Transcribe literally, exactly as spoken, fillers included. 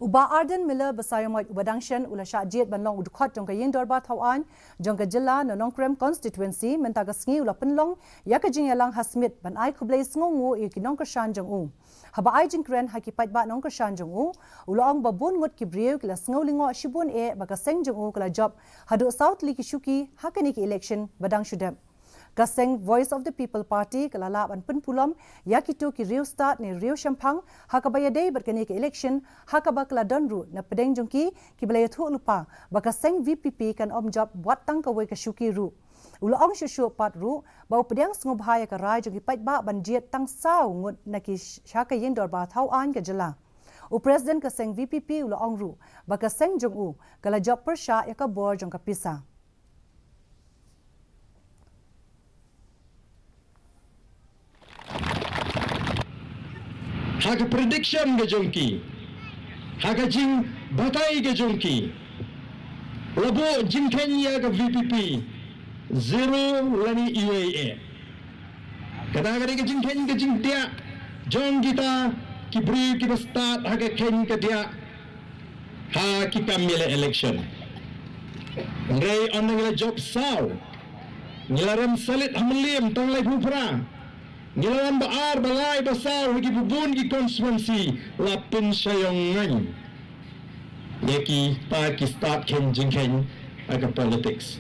U Bah Ardent Miller Basaiawmoit uba dang shen u la shah jied ban long u dkhot jong ka Ïing Dorbar Thaw Aiñ jong ka jylla na Nongkrem Constituency mynta ka sngi u la pynlong ïa ka jingïalang ha Smit ban ai khublei sngewnguh ïa ki nongkyrshan jong u. Haba ai jingkren ha ki paidbah nongkyrshan jong u, u la ong ba bun ngut ki briew ki la sngew lyngngoh shibun eh ba ka seng jong u ka la jop haduh saw tylli ki shuki ha kane ka election ba dang shu dep. Ka seng Voice of the People Party ka la lah ban pynpulom ïa kito ki riewstad ne riewshemphang ha kaba ïadei bad kane ka election, ha kaba ka la don ruh na pdeng jong ki kiba la ïathuh lypa ba ka seng V P P kan ym jop wat tang kawei ka shuki ruh. U la ong shuh shuh pat ruh ba u pdiang sngewbha ïa ka rai jong ki paidbah ban jied tang saw ngut na ki sha ka Ïing Dorbar Thaw Aiñ ka jylla. U President ka seng V P P u la ong ruh ba ka seng jong u ka la jop pyrshah ïa ka bor jong ka pisa. Ha ka prediction ka jong ki, ha ka jingbatai ka jong ki, la buh jingkheiñ ïa ka V P P zero lane iwei eh. Kata ka dei ka jingkheiñ ka jingdiah jong kita ki briew kiba stad ha ka kheiñ ka diah ha ki kam ïaleh election. Hynrei ynda ngi la jop saw, ngi la rem salit ha Mylliem tang laiphew phra, ngi la wan ba ar ba lai ba saw ha ki bun ki constituency, la pynshai ïong ngaiñ ïa kita ki stad kheiñ jingkheiñ ha ka politics.